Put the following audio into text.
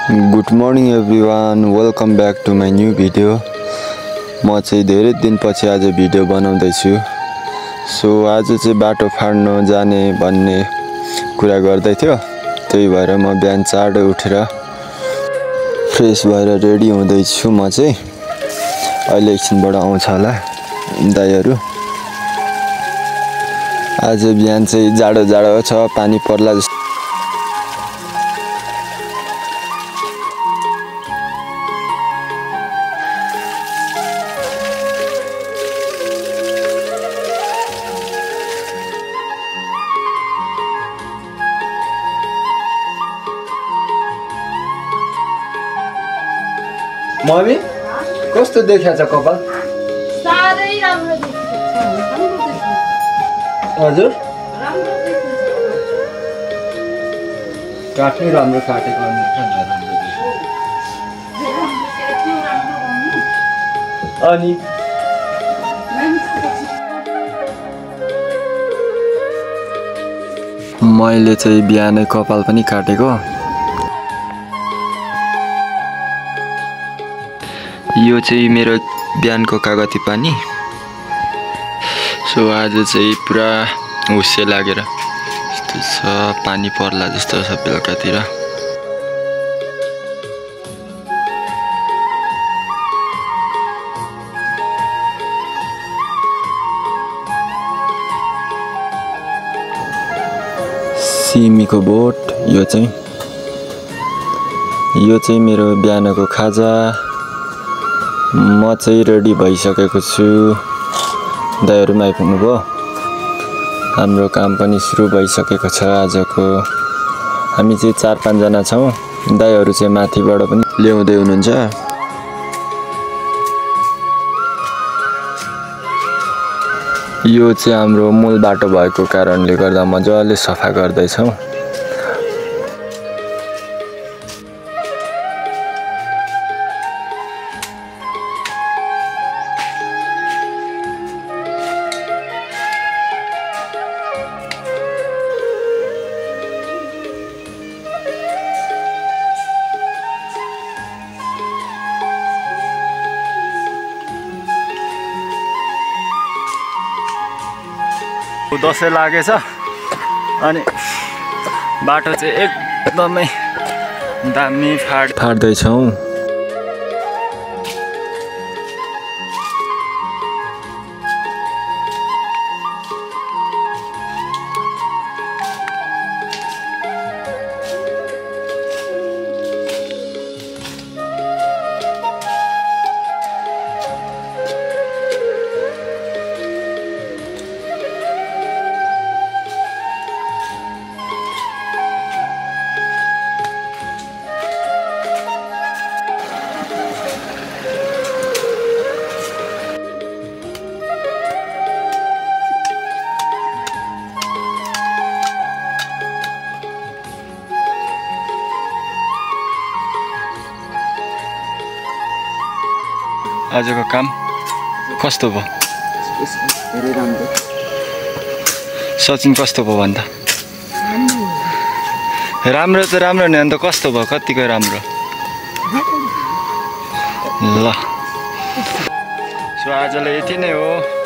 Good morning everyone, welcome back to my new video. म चाहिँ धेरै दिनपछि आज भिडियो बनाउँदैछु। सो आज चाहिँ बाटो फाड्न जाने भन्ने कुरा गर्दै थियो। त्यही भएर म बिहान चाँडै उठेर फ्रेस भएर रेडी हुँदैछु। म चाहिँ अहिले एकछिनबाट आउँछ होला दाइहरु। आज बिहान चाहिँ जाडो जाडो छ, पानी पर्ला जस्तो। मम्मी कस्तो देखिया छ कपाल? सारै राम्रो देखिन्छ। हजुर राम्रो देखिन्छ। काट्नै राम्रो काटेको अनि मैले चाहिँ बिहानै कपाल पनि काटेको। यो चाहिँ मेरो बिहानको कागती पानी। सो आज चाहिँ पुरा हुस्से लागेर यस्तो छ, पानी पर्ला जस्तो छ बेलुकातिर। सिमीको बोट यो चाहिँ मेरो बिहानको खाजा। म चाहिँ रेडी भइसकेको छु। दाइहरु पनि आइपुग्नु भयो। हाम्रो काम पनि सुरु भइसकेको छ आजको। हामी चाहिँ 4-5 जना छौं। दाइहरु चाहिँ माथिबाट पनि ल्याउँदै हुनुहुन्छ। यो चाहिँ हाम्रो मूल बाटो भएको कारणले गर्दा मजाले सफा गर्दै छौं। दसैँ लागेछ अनि बाटो चाहिँ एकदमै दामी फाड्दै छौं। आजको काम कस्तो भयो? धेरै राम्रो। सचिन कस्तो भयो भन्दा? राम्रो त राम्रो नि, अन्त कस्तो भयो? कतिको राम्रो? ल सो आजलाई यति नै हो।